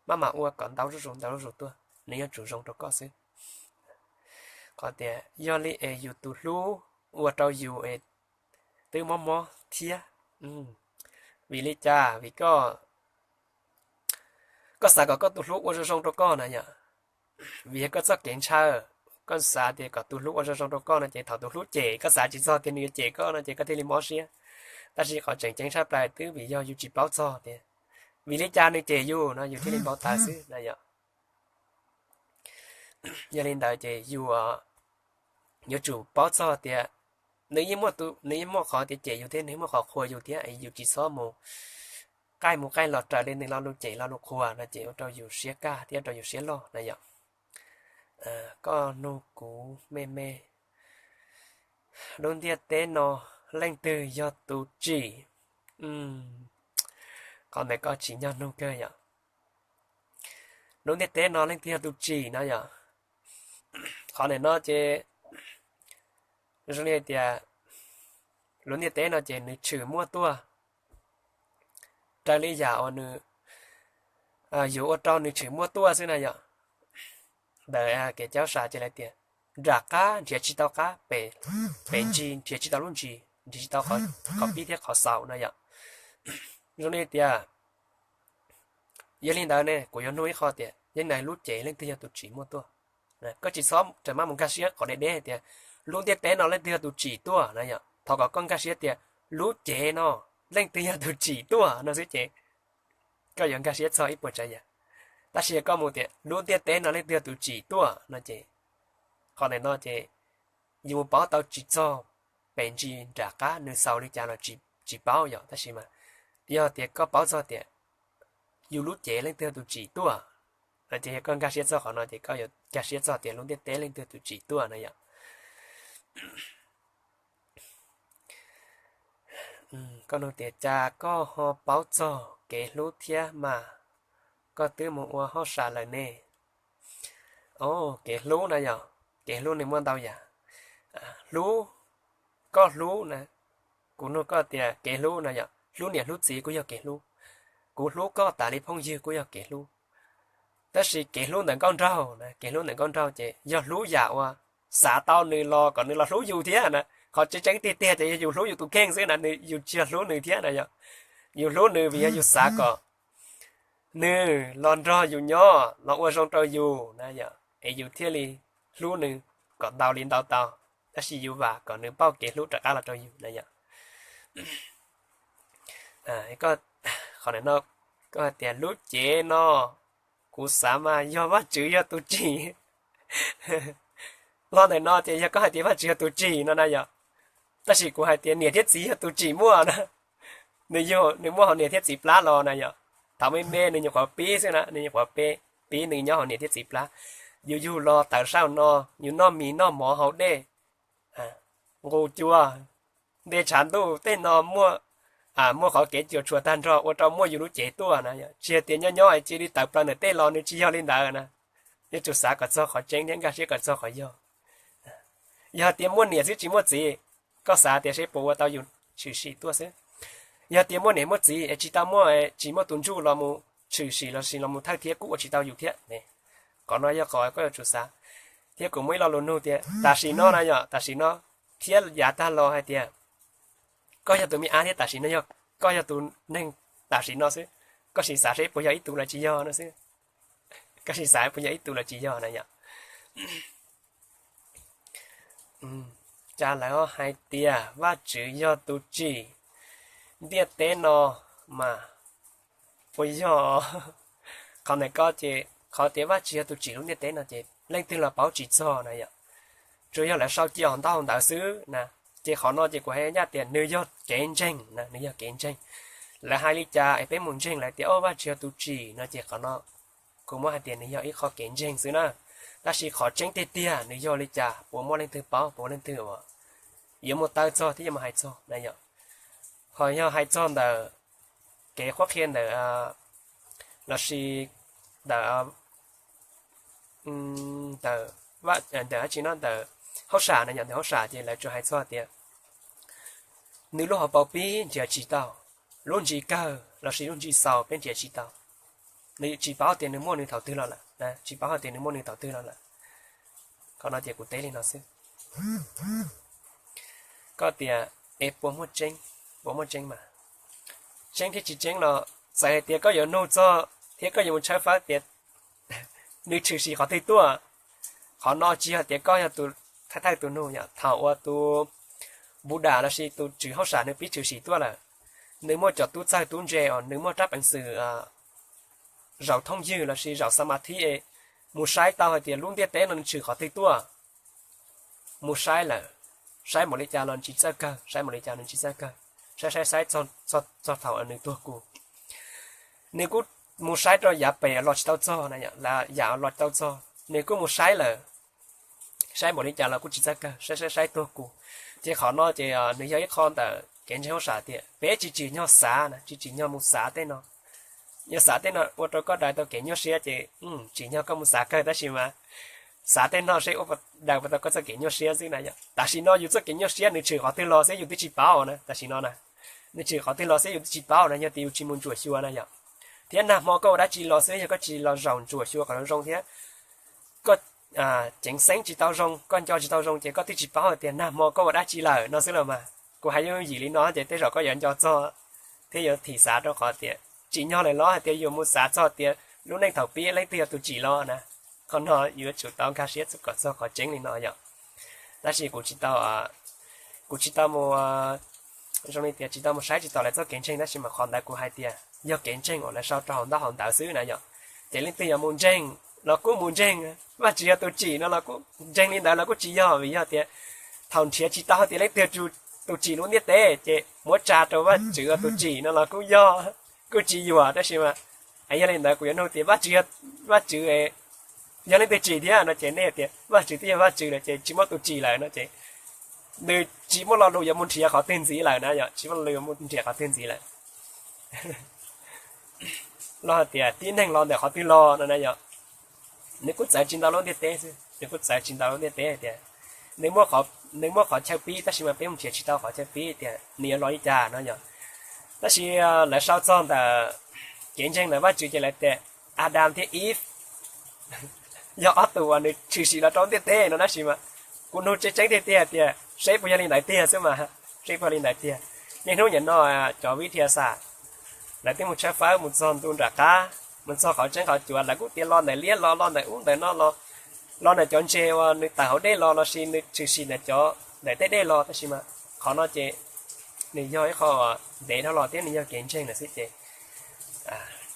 maj mam ua kom ntau zuj zus ntau zuj zus tuaj nws yuav tsum zoo rau koj xwb. Qhov tias yog li es yus tus hlub ua rau yus es twb mob mob thiab, vim li cas? Vim koj koj xav kom koj tus hlub ua zoo zoo rau koj na yom, vim yog koj txoj kev ntshaw, koj xav tias kom tus hlub ua zoo zoo rau koj no ces thaum tus hlub cem koj xav tsis txog tias nws yuav cem koj no ces koj thiaj li mob siab. Tab sis qhov tseem ceeb tshaj plaws twb vim yog yus tsis paub txog tias vim li cas nws cem yus no yus thiaj li npau taws xwb na yom. Yog li ntawd ces yus yuav tsum paub txog tias nws yeej muaj, nws yeej muaj qhov tias cem yus thiab nws yeej muaj qhov qhuas yus thiab, yus tsis txhob mus qaij mus qaij los raws li nws lo lus cem lo lus qhuas no ces ua rau yus siab kaj thiab ua rau yus siab loj na yom. Koj nug kuv me me, lub ntiaj teb no leej twg yog tus tsim? Qhov ntawd koj tsim nyog nug kawg yom. Lub ntiaj teb no leej twg yog tus tsim no yom? Qhov ntawm no ces zoo li hais tias lub ntiaj teb no ces nws tshwm muaj tuaj raws li yam uas nws, yus ua rau nws tshwm muaj tuaj xwb na yom. Ntawm kev caub sam ces lawv tias nram qab nrhiav tsis tau qab, pem ntsis nrhiav tsis tau lub ntsis, nrhiav tsis tau qhov pib thiab qhov xaus no yom. Zoo li tias, yog li ntawd ne kuv yuav nug ib qho tias yog li ntawd lub cev leej twg yog tus tsim muaj tuaj? Koj tsis txhob ras maj mus nkag siab qhov deb deb tias lub ntiaj teb no leej twg yog tus tsim tuaj na yom. Thov kom koj nkag siab tias lub cev no leej twg yog tus tsim tuaj no xwb ces koj yuav nkag siab txog ib puas tsav yam. Tab sis yog koj mus tias lub ntiaj teb no leej twg yog tus tsim tuaj no ces qhov ntawm no ces yus mus paub tau tsis txog pem ntsis nram qab nws xaus li cas los tsis paub yom. Tab sis mas yog tias koj paub txog tias yus lub cev leej twg yog tus tsim tuaj no ces yog koj nkag siab txog qhov no ces koj yuav nkag siab txog tias lub ntiaj teb leej twg yog tus tsim tuaj na yom. Koj nug tias cas koj ho paub txog kev hlub thiab mas koj twb mus ua hauj sam lawm ne? Kev hlub na yom, kev hlub nws muaj ntau yam. Hlub, koj hlub na, kuv nug koj tias kev hlub na yom, hlub niam hlub txiv kuj yog kev hlub, kuv hlub koj tas li phooj ywg kuj yog kev hlub. Tab sis kev hlub ntawm nkauj nraug na, kev hlub ntawm nkauj nraug ces yog hlub yam uas xav tau nws los kom nws los hlub yus thiab na. Qhov tseeb tseeb tiag tiag ces yog yus hlub yus tus kheej xwb na, nws yus tsis yog hlub nws thiab na yom. Yus hlub nws vim yog yus xav kom nws los nrog yus nyob los ua zoo rau yus na yom, es yus thiaj li hlub nws kom ntau li ntau tau. Tab sis yus vam kom nws pauj kev hlub rov qab los rau yus na yom. Qhov no, koj hais tias lub cev no kuv xav mas yog Vajtswv yog tus tsim. Lo ntawm no ces yog koj hais tias Vajtswv yog tus tsim no na yom. Tab sis kuv hais tias niam thiab txiv yog tus tsim muaj na. Nws yog nws muaj hauv niam thiab txiv plab los na yom. Thaum me me nws nyuam qhuav pib xwb na, nws nyuam qhuav pib, nws nyob hauv niam thiab txiv plab. Yus yug los tawm saum no, yus noj mis noj mov haus dej, nqus cua, nte tshav ntuj tej no muaj, muaj qhov kev cuam tshuam tag nrho ua rau muaj yus lub cev tuaj na yom. Tsis hais tias nyob nyob cia li tawm plaws ntawm tej los, nws tsis yog li ntawd na. Yuav tsum xav kom txog qhov tseeb thiab nkag siab kom txog qhov yog. Yog tias muaj niam xwb tsis muaj txiv, koj xav tias seb puas ua tau yus tshwm sim tuaj xwb. Yog tias muaj niam muaj txiv es tsis tau muaj, tsis muaj tus ntsuj los mus tshwm sim los sis los mus thawj thiab kuj ua tsis tau yus thiab. Qhov no yog qhov koj yuav tsum xav. Thiab kuv muaj ib lo lus nug tias tam sim no na yom, tam sim no thiab yav tag los hais tias koj yog tus me ab thiab tam sim no yog koj yog tus neeg tam sim no xwb. Koj sim xav seb puas yog ib tug los tsis yog no xwb. Koj sim xav puas yog ib tug los tsis yog na yom. Cas lawv hais tias Vajtswv yog tus tsim ntiaj teb no mas puas yog? Qhov ntawm koj ces qhov tias Vajtswv yog tus tsim lub ntiaj teb no ces leej twg los paub tsis txog na yom. Tsuas yog lawv sau cia hauv ntaub hauv ntawv xwb na. Ces qhov no ces kuv hais ncaj tias nws yog kev ntseeg na, nws yog kev ntseeg. Lawv hais li cas es peb mus ntseeg lawv tias o Vajtswv yog tus tsim no ces qhov no kuv muab hais tias nws yog ib qho kev ntseeg xwb na. Tab sis qhov tseeb tiag tiag nws yog li cas puas muaj leej twg paub, puas muaj leej twg uas yuav mus taw txog thiab yuav mus hais txog na yom. Ho yog hais txog ntawm kev qhuab qhia ntawm lossis ntawm, ntawm, ntawm dab tsi no ntawm hauj sam na yom, ntawm hauj sam ces lawv tsuas hais txog tias nws lub hauv paus pib nrhiav tsis tau, lub ntsis kawg lossis lub ntsis xaus peb nrhiav tsis tau. Nws tsis paub tias nws muaj nws thaum twg los lawm, tsis paub hais tias nws muaj nws thaum twg los lawm. Qhov no ces kuv teb li no xwb. Koj tias es puas muaj tseeb, puas muaj tseeb mas, tseeb thiab tsis tseeb los txawm hais tias koj yuav nug txog thiab koj yuav mus tshawb fawb tias nws tshwm sim qhov twg tuaj. Qhov no tsis yog tias koj yog tus thawj thawj tus nug yom, thaum uas tus Buddha lossis tus tswv hauj sam nws pib tshwm sim tuaj lawm, nws muaj cov tub txawg tub ntse os, nws muaj rab peev xwm zaum thoob ywg lossis zaum xa ma thib es mus saib tau hais tias lub ntiaj teb no nws tshwm qhov twg tuaj. Mus saib lawm, saib npaum li cas los tsis txawj kawg, saib npaum li cas nws tsis txawj kawg, saib saib saib txog thaum nws tuag kuv. Nws kuj mus saib rau yav pem los tsis tau txog na, yam los tsis tau txog nws kuj mus saib lawm, saib npaum li cas los kuj tsis txawj kawg, saib saib saib tuag kuv. Ces qhov no ces nws yog ib qho ntawm kev ntseeg hauj sam tias peb tsis tsim nyog xav na, tsis tsim nyog mus xav tej no. Yog xav tej no ua rau koj daws tau kev nyuaj siab ces tsim nyog koj mus xav kawg, tab sis mas xav tej no seb ua daws puas tau koj txoj kev nyuaj siab xwb na yom. Tam sim no yus txoj kev nyuaj siab nws tshwm qhov twg los xwb yus twb tsis paub na, tam sim no na, nws tshwm qhov twg los xwb yus twb tsis paub na, yog tias yus tsis mus ntsuam xyuas na yom. Thiab nag hmo koj ua dab tsi los xwb, yog koj tsis los zaum ntsuam xyuas kom zoo thiab koj ceev xeeb tsis tau zoo, koj nco tsis tau zoo ces koj twb tsis paub hais tias nag hmo koj ua dab tsi lawm no xwb los mas. Kuv hais yooj yooj yim li no ces tej zaum koj yuav nco txog thiab yuav thim xav rau qhov tias tsim nyog lawm los hais tias yuav mus xav txog tias lub neej thaum pib leej twg yog tus tsim los na. Qhov no yuav tsum tau nkag siab kom txog qhov tseeb li no yom. Tab sis kuv tsis tau, kuv tsis tau mus, zoo li tias tsis tau mus saib tsis tau lawv txoj kev ntseeg, tab sis mas qhov ntawd kuv hais tias yog kev ntseeg uas lawv sau rau hauv ntaub hauv ntawv xwb na yom. Ces leej twg yuav mus ntseeg los kuj mus ntseeg Vajtswv yog tus tsim no los kuj ntseeg li ntawd los kuj tsis yog, vim yog tias thaum nrhiav tsis tau tias leej twg yog tus tsim lub ntiaj teb ces muab tsa rau Vajtswv ua tus tsim no los kuj yog, kuj tsis yuam, tab sis mas yog li ntawd kuv yuav nug tias Vajtswv, Vajtswv yog leej twg tsim thiab no ces nej tias Vajtswv twb yog Vajtswv lawm ces tsis muaj tus tsim lawm no ces nws tsis muaj lo lus yuav mus nrhiav qhov twg ntxiv lawm na yom, tsis muaj lo lus yuav mus nrhiav qhov twg ntxiv lawm. Los hais tias tib neeg los ntawm qhov twg los no na yom, nws kuj txawv tsis ntau lub ntiaj teb xwb, nws kuj txawv tsis ntau lub ntiaj teb hais tias nws muaj qhov chaw pib, tab sis mas peb mus nrhiav tsis tau qhov chaw pib tias nws yuav los li cas no yom. Tab sis lawv sau txog ntawm kev ntseeg ntawm Vajtswv ces lawv tias Adam thiab Eve yog ob tug uas nws tshwm sim los rau lub ntiaj teb no, tab sis mas kuv nug tseeb tseeb tiag tiag tias seb puas yog li ntawd tiag xwb mas, seb puas yog li ntawd tiag. Niaj hnub niam no cov vib thia xam lawv twb mus tshawb fawb mus txog ntu nram qab, mus txog qhov tseeb qhov cuav, lawv kuj tias los ntawm liab los, los ntawm ub ntawm no los, los ntawm cov ntses uas nws tawm hauv dej los, lossis nws tshwm sim ntawm cov ntawm tej dej los, tab sis mas qhov no ces nws yog ib qho ntev dhau los thiab nws yog kev ntseeg lawm xwb ces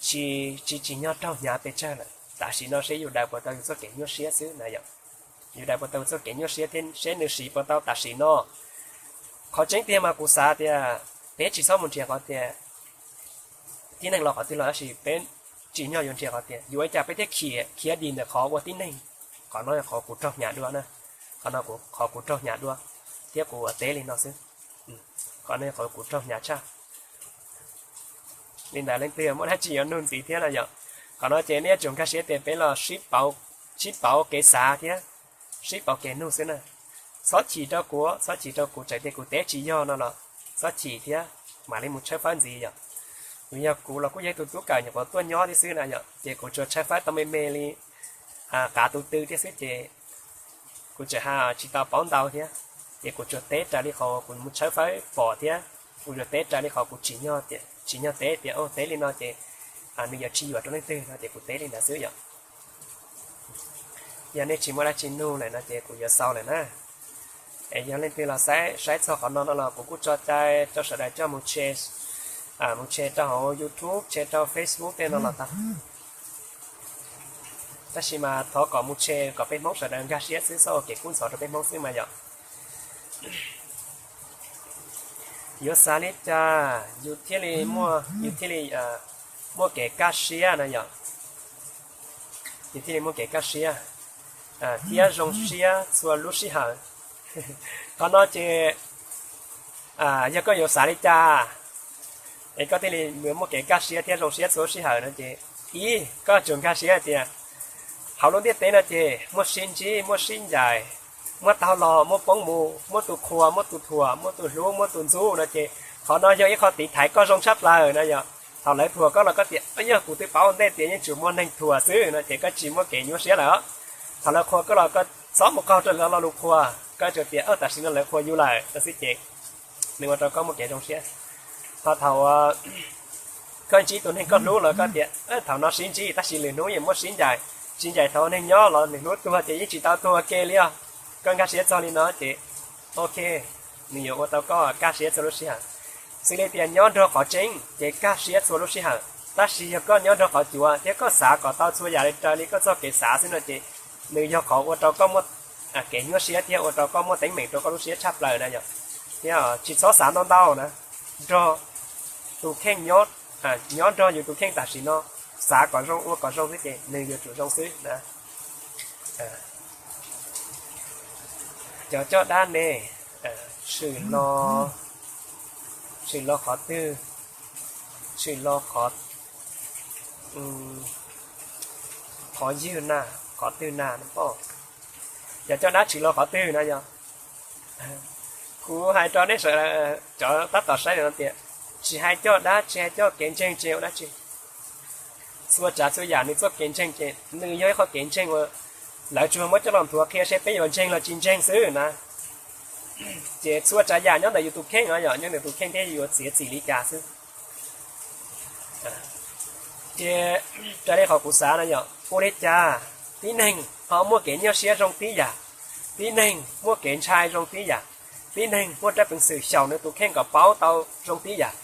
tsis, tsis tsim nyog raug hnyav pes tsawg lawm. Tam sim no seb yus daws puas tau yus txoj kev nyuaj siab xwb na yom. Yus daws puas tau txoj kev nyuaj siab thiab seb nws siv puas tau tam sim no. Qhov tseeb tiag mas kuv xav tias peb tsis txhob mus nrhiav qhov tias tib neeg los qhov twg los, tab sis peb tsim nyog yuav nrhiav qhov tias yuav ua cas peb thiaj khiav, khiav dim ntawm qhov ua tib neeg. Qhov no yog qhov kuv raug hnyav dua na, qhov no qhov kuv raug hnyav dua thiab kuv ua teb li no xwb. Qhov no yog qhov kuv raug hnyav tshaj. Li ntawd leej twg muaj dab tsi yuav nug ntxiv thiab no yom. Qhov no ces nej yuav tsum nkag siab tias peb los sib pauv kev xav thiab sib pauv kev nug xwb na. Txhob chim rau kuv, txhob chim rau kuv, txawm tias kuv teb tsis yog no los txhob chim thiab mam li mus tshawb fawb ntxiv yom. Vim yog kuv los kuj yog ib tug tub kawm nyuam qhuav tuaj nyob thiab xwb na yom, ces kuv tsuas tshawb fawb tau me me li qav tus tw thiab xwb ces kuv tseem ha tsis tau paub ntau thiab. Ces kuv tsuas teb raws li qhov kuv mus tshawb fawb pom thiab kuv tsuas teb raws li qhov kuv tsim nyog, tsim nyog teb tias teb li no ces nws yuav tsis yuam rau leej twg no ces kuv teb li ntawd xwb yom. Yog nej tsis muaj dab tsi nug lawm no ces kuv yuav xaus lawm na. Es yog leej twg los saib, saib txog qhov no no los kuv kuj tso cai rau sawv daws coj mus share, mus share rau hauv YouTube, share rau Facebook tej no los tau. Tab sis mas thov kom mus share kom peb Hmoob sawv daws nkag siab xwb, txhob ua kev kub ntxhov rau peb Hmoob xwb mas yom. Yuav xav li cas yus thiaj li muaj, yus thiaj li muaj kev kaj siab na yom. Yus thiaj li muaj kev kaj siab thiab zoo siab txhua lub sij hawm. Qhov no ces yog koj yuav xav li cas es koj thiaj li muaj kev kaj siab thiab zoo siab txhua lub sij hawm no ces, ib, koj tsum nkag siab hais tias hauv lub ntiaj teb no ces muaj sib ntsib muaj sib ncaim, muaj taug los muaj poob mus, muaj tus qhuas muaj tus thuam, muaj tus hlub muaj tus ntxub no ces qhov no yog ib qho tiv thaiv koj zoo tshaj plaws na yom. Thaum lawv thuam koj los koj tias yog kuv twb paub ua ntej tias yeej tsuas muaj neeg thuam xwb no ces koj tsis muaj kev nyuaj siab lawm. Thaum lawv qhuas koj los koj txhob mus qaug rau lawv lo lus qhuas, koj tsuas tias tam sim no lawv qhuas yus lawm no xwb ces nws ua rau koj muaj kev zoo siab. Ho thaum Koj ntsib tus neeg koj hlub los koj tias thaum no sib ntsib tab sis lwm hnub yeej muab sib ncaim, sib ncaim thaum neeg nyob los lwm hnub tuag ces yeej tsis tau tuag ua ke li os. Koj nkag siab txog li no ces ok, nws yuav ua tau koj kaj siab txhua lub sij hawm. Xws li tias nyob nrog qhov tseeb ces kaj siab txhua lub sij hawm, tab sis yog koj nyob nrog qhov cuav thiab koj xav kom tau txhua yam li raws li koj txoj kev xav xwb no ces nws yog qhov ua rau koj muaj kev nyuaj siab thiab ua rau koj muaj teeb meem rau koj lub siab tshaj plaws na yom. Thiab tsis txhob xav ntau ntau na, nrog tus kheej nyob, nyob nrog yus tus kheej tam sim no, xav kom zoo ua kom zoo xwb ces nws yuav tsum zoo xwb na. Cov coj dab ne, tshwm lo, tshwm lo qhov twg, tshwm lo qhov, qhov ywg na, qhov twg na, cov coj dab tshwm lo qhov twg na yog. Kuv hais rau nej sawv daws cov tab tom saib no tias, tsis hais coj dab tsis hais coj kev ntseeg tsis hais ua dab tsi, txhua tsav txhua yam nws txoj kev ntseeg ces nws yog ib qhov kev ntseeg uas lawv tsuas muab coj los nthuav qhia seb peb yuav ntseeg los tsis ntseeg xwb na. Ces txhua tsav yam nyob ntawm yus tus kheej no yom, nyob ntawm tus kheej thiab yuav txiav txim li cas xwb. Ces raws li qhov kuv xav no yom, ua li cas tib neeg ho muaj kev nyuaj siab zoo tib yam, tib neeg muaj kev ntshai zoo tib yam, tib neeg muaj rab peev xwm xyaum nws tus kheej kom paub tau zoo tib yam,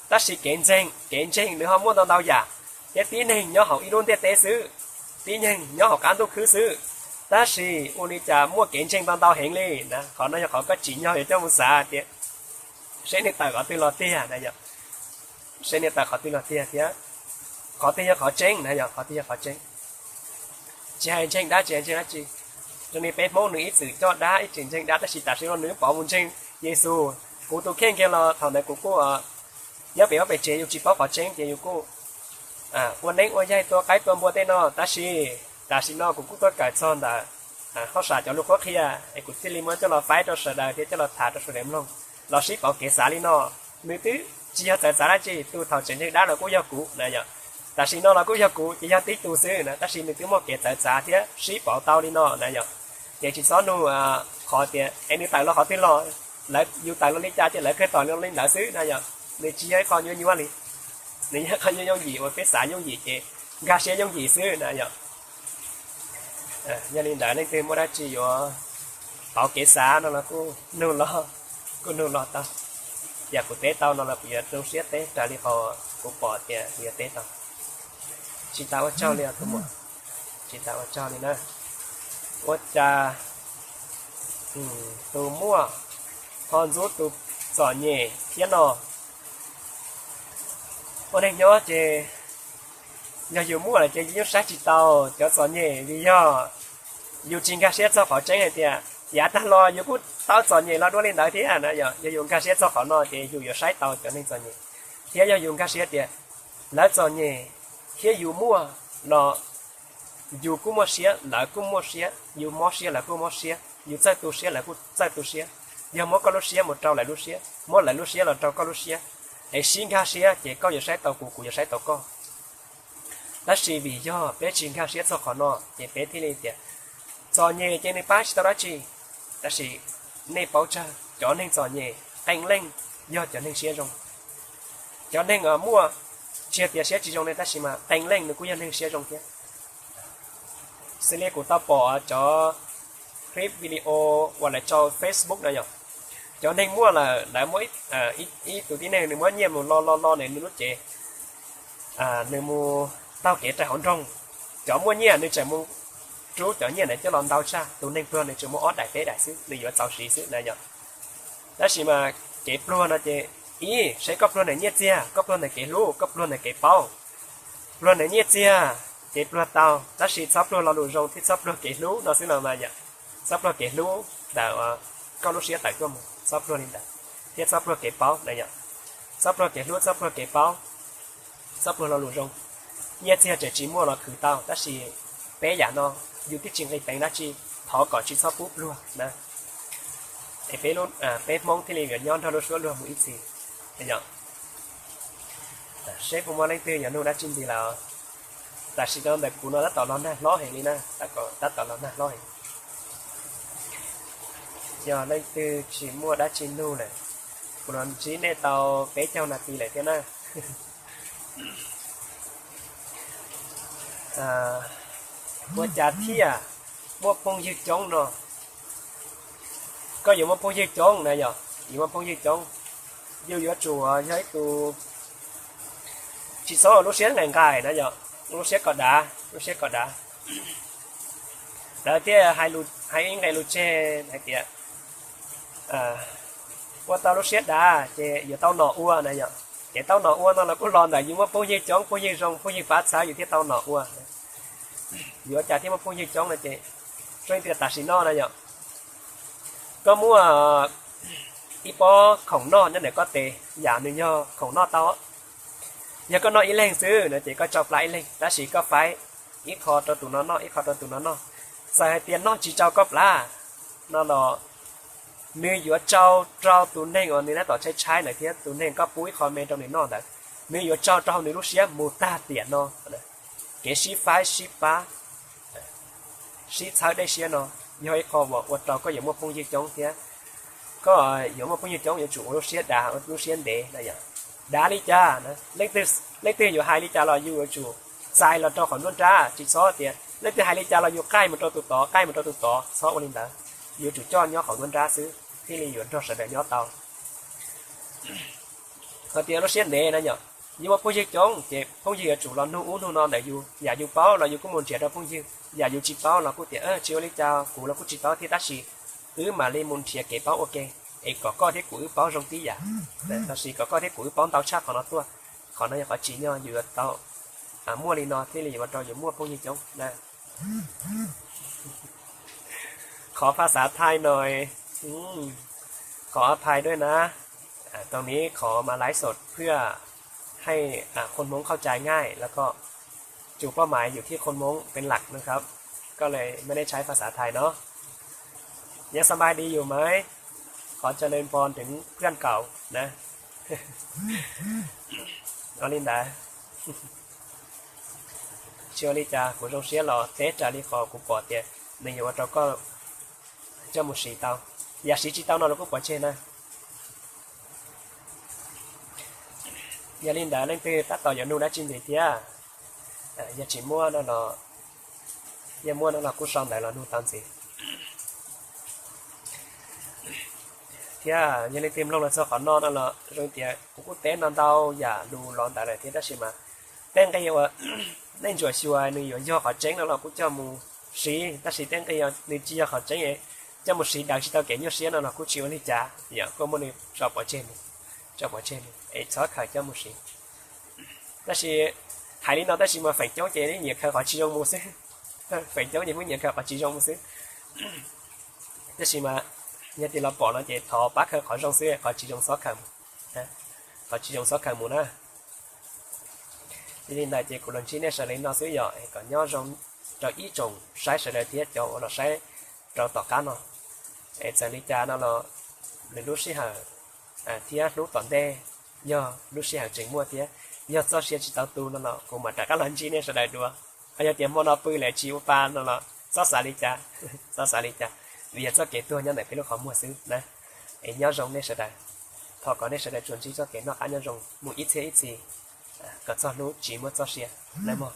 tab sis kev ntseeg, kev ntseeg nws ho muaj ntau ntau yam, thiab tib neeg nyob hauv ib lub ntiaj teb xwb, tib neeg nyob hauv qab ntuj khwb xwb, tab sis ua li cas muaj kev ntseeg ntau ntau heev li. Qhov no yog qhov koj tsim nyog yuav coj mus xav tias seb nws tawm qhov twg los tiag na yom, seb nws tawm qhov twg los tiag thiab qhov twg yog qhov tseeb na yom, qhov twg yog qhov tseeb. Tsis hais ntseeg dab tsis hais ntseeg dab tsi, zoo li peb Hmoob nws ib txwm coj dab ib txwm ntseeg dab tab sis tam sim no nws pov mus ntseeg Yexus. Kuv tus kheej kiag los thaum ntawd kuv kuj nyob pem vaj pem tsev yus tsis paub qhov tseeb ces yus kuj ua neeb ua yaig tua qaib tua npua tej no, tab sis tam sim no kuv kuj tuaj kawm txog ntawm hauj sam cov lus qhuab qhia es kuv thiaj li muab coj los faib rau sawv daws thiab coj los tham rau sawv daws mloog los sib pauv kev xav li no. Nws twb tsis yog txawv txav dab tsi, tus thaum tseem ntseeg dab los kuj yog kuv na yom, tam sim no los kuj yog kuv ces yog tib tug xwb na, tab sis nws twb muaj kev txawv txav thiab sib pauv tau li no na yom. Ces tsis txhob nug qhov tias es nws tawm los qhov twg los, lawv yus tawm los li cas ces lawv kawg tawm los li ntawd xwb na yom. Nws tsis yog ib qho nyuaj nyuaj li, nws yog ib qho yooj yooj yim uas peb xav yooj yim ces nkag siab yooj yim xwb na yom. Yog li ntawd leej twg muaj dab tsi yuav pauv kev xav no los kuj nug los, kuj nug los tau. Yam kuv teb tau no los kuv yuav zoo siab teb raws li qhov kuv pom tias kuv yuav teb tau. Tsis tas ua tsaug li os tus muam, tsis tas ua tsaug li na. Ua cas tus muaj ho ntxub tus txom nyem thiab no? Ua neeg nyob ces yog yus muaj lawm ces yus yeej saib tsis taus cov txom nyem vim yog yus tsis nkag siab txog qhov tseeb hais tias yav tag los yus kuj tau txom nyem los dua li ntawd thiab na yom. Yog yus nkag siab txog qhov no ces yus yuav saib taus cov neeg txom nyem, thiab yog yus nkag siab tias lawv txom nyem thiab yus muaj los yus kuj muaj siab lawv kuj muaj siab, yus mob siab lawv kuj mob siab, yus txawj tu siab lawv kuj txawj tu siab. Yog muab koj lub siab mus rau lawv lub siab, muab lawv lub siab los rau koj lub siab, es sib nkag siab ces koj yuav saib tau kuv, kuv yuav saib tau koj. Tab sis vim yog peb tsis nkag siab txog qhov no ces peb thiaj li tias txom nyem ces nws pab tsis tau dab tsi. Tab sis nej paub tsawg, cov neeg txom nyem qee leej yog cov neeg siab zoo. Cov neeg muaj tsis yog tias siab tsis zoo li tab sis mas qee leej nws kuj yog neeg siab zoo thiab. Xws li kuv tau pom cov clip video uas lawv tso Facebook no yom, cov neeg muaj lawm lawv muaj ib tug tib neeg nws muab nyiaj mus lo lo lo nws lub cev, nws mus taug kev raws hauv nroog. Cov muaj nyiaj nws tseem mus rub cov nyiaj ntawd coj los ntau tshaj, tus neeg pluag nws tseem muaj ob daim peb daim xwb, nws yuav txaus siv xwb na yom. Tab sis mas kev pluag no ces ib, saib koj pluag ntawm nyiaj txiag, koj pluag ntawm kev hlub, koj pluag ntawm kev paub. Pluag ntawm nyiaj txiag ces pluag tau, tab sis txhob pluag lo lus zoo thiab txhob pluag kev hlub no xwb los mas yom. Txhob pluag kev hlub ntawm koj lub siab tawm tuaj mus, txhob pluag li ntawd, thiab txhob pluag kev paub na yom. Txhob pluag kev hlub, txhob pluag kev paub, txhob pluag lo lus zoo. Nyiaj txiag tseem tsis muaj los khwv tau, tab sis peb yam no yus twb tsis nqis peev dab tsi, thov kom tsis txhob pub pluag na. Es peb, peb Hmoob thiaj li yuav nyob nrog lub suab luag mus ib txhis. Yog seb puas muaj leej twg yuav nug dab tsi ntxiv lawm. Tam sim no ntawm kuv no tab tom los nag hlob heev li na, tab tom los nag hlob heev. Yog leej twg tsis muaj dab tsi nug lawm, kuv los ntsib nej tau peb caug nas this lawm thiab na. Ua cas thiaj muaj phooj ywg coob no? Koj yuav muaj phooj ywg coob na yog, yuav muaj phooj ywg coob, yus yuav tsum yog ib tug tsis txhob ua lub siab nqaim nqaim na yog, lub siab kom dav, lub siab kom dav. Lawv thiaj hais ib nqe lus tseg hais tias ua tau lub siab dav ces yuav tau nom ua na yom. Ces tau nom ua no los kuj los ntawm yus muaj phooj ywg coob, phooj ywg zoo, phooj ywg pab txhawb yus thiaj tau nom ua. Yuav cas thiaj muaj phooj ywg coob no ces zoo li tias tam sim no na yom, koj muaj ib pob khoom noj nyob ntawm koj tes, yam nws yog khoom noj tau. Yog koj noj ib leeg xwb no ces koj tso plab ib leeg, tab sis koj faib ib qho rau tus no noj, ib qho rau tus no noj. Txawm hais tias noj tsis tsau koj plab no los nws yuav tsau rau tus neeg uas nws tab tom tshaib tshaib ntawd thiab tus neeg koj pub ib qho me rau nws noj ntawd, nws yuav tsau rau hauv nws lub siab mus tag tiam no. Kev sib faib sib pab, sib txhawb dej siab no yog ib qho uas ua rau koj yuav muaj phooj ywg coob thiab koj yuav muaj phooj ywg coob yuav tsum ua lub siab dav, ua lub siab ntev na yom. Dav li cas, leej twg yuav hais li cas los yus yuav tsum txais los rau qhov nruab nrab, tsis txhob tias leej twg hais li cas los yus qaij mus rau tus tod, qaij mus rau tus tod, txhob ua li ntawd. Yuav tsum coj nyob qhov nruab nrab xwb thiaj li yuav nrog sawv daws nyob tau. Hais tias lub siab ntev na yom, yus muaj phooj ywg coob ces phooj ywg yuav tsum los nug ub nug no ntawm yus, yam yus paub los yus kuj mus nrhiav rau phooj ywg, yam yus tsis paub los kuj tias tsis ua li cas, kuv los kuj tsis paub thiab tab sis wb mam li mus nrhiav kev paub ua ke es kom koj thiab kuv wb paub zoo tib yam, tab sis kom koj thiab kuv wb paub ntau tshaj qhov no tuaj. Qhov no yog qhov tsim nyog yus yuav tau muaj li no thiaj li yuav ua rau yus muaj phooj ywg coob na. Qhov phas xav thai no, qhov a phai dua na, tau niv qhov mas laiv xom phwj hais khun Hmoob khauj cai ngaij lawm ko, tsuas poj mas yus thib khun Hmoob pes lak na khab, koj le me nej tshai phas xav thai no. Yog xa npai di yus mas qhov ca le npo deev pliaj kaum na. Ua li ntawd, tsis ua li cas, kuv zoo siab los teb raws li qhov kuv pom tias nws yuav ua rau koj coj mus siv tau. Yam siv tsis tau no los kuj pov tseg na. Yog li ntawd leej twg tab tom yuav nug dab tsi ntxiv thiab, yog tsis muaj no los, yog muaj no los kuj sau ntawv los nug tau ntxiv. Thiab yog leej twg mloog los txog qhov no no los zoo tias kuv kuj teb no ntau yam lus los ntawd lawm thiab tab sis mas tej nqi uas nej ntsuam xyuas nws yuav yog qhov tseeb no los kuj coj mus siv, tab sis tej nqi nws tsis yog qhov tseeb, coj mus siv daws tsis tau kev nyuaj siab no los kuj tsis ua li cas, yog kuj muab nws tso pov tseg mus, tso pov tseg mus es txhob khaws coj mus siv. Tab sis hais li no tab sis mas feem coob ces nyiam khaws qhov tsis zoo mus xwb. Feem coob ces muab nyiam khaws qhov tsis zoo mus xwb. Tab sis mas yog tias los pom no ces thov pab khaws qhov zoo xwb, qhov tsis zoo txhob khaws mus, qhov tsis zoo txhob khaws mus na. Yog li ntawd ces kuv los ntsib nej sawv daws li no xwb yog kom nyob zoo rau ib tsoom saib sawv daws thiab cov uas los saib rau tom qab no. Es txawm li cas no los nws lub sij hawm thiab hnub tom ntej yog lub sij hawm tseem muaj thiab yog txoj sia tsis tau tu no los kuv mam rov qab los ntsib nej sawv daws dua. Ho yog tias hmo no pw lawm tsis ua pa no los txhob xav li cas, txhob xav li cas, vim yog txoj kev tuag nyob ntawm peb lub qhov muag xwb na. Es nyob zoo nej sawv daws, thov kom nej sawv daws tsuas ntsib txoj kev noj qab nyob zoo mus ib txhiab ib txhis kom txog hnub tsis muaj txoj sia nawb mog.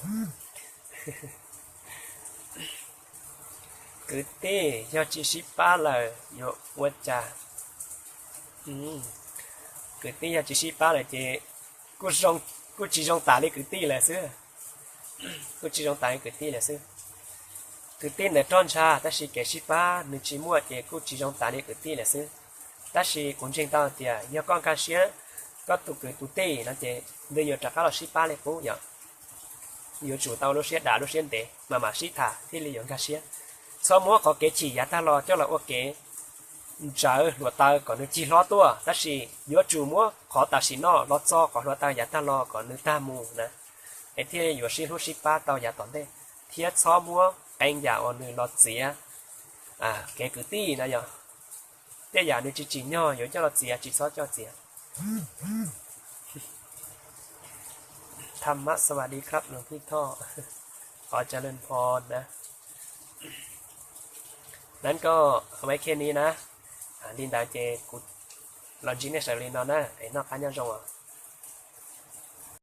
Kwv tij yog tsis sib pab lawm yuav ua cas? Kwv tij yog tsis sib pab lawm ces kuj tsis zoo tas li kwv tij lawm xwb. Kuj tsis zoo tas li kwv tij lawm xwb. Kwv tij ntawd roj ntsha tab sis kev sib pab nws tsis muaj ces kuj tsis zoo tas li kwv tij lawm xwb. Tab sis kuv ntseeg tau tias yog koj nkag siab koj tus kwv tus tij no ces nws yuav rov qab los sib pab li qub yom. Yuav tsum tau lub siab dav lub siab ntev mas mam sib tham thiaj li yuav nkag siab. Txhob muab qhov kev chim yav tag los coj los ua kev ntsawv hluav taws kom nws cig hlob tuaj, tab sis yuav tsum muab qhov tam sim no los txo qhov hluav taws yav tag los kom nws tag mus na, es thiaj yuav sib hlub sib pab tau yav tom ntej, thiab txhob muab qee yam uas nws los txiav kev kwv tij na yog. Tej yam nws tsis tsim nyog yuav coj los txiav tsis txhob coj txiav. Tham mab xas vas dis khrab lus thij thoj, qhov ca leej pho na. Nab koj a maiv khej ni na. Li ntawd ces kuv los ntsib nej sawv daws li no na, es noj qab nyob zoo os.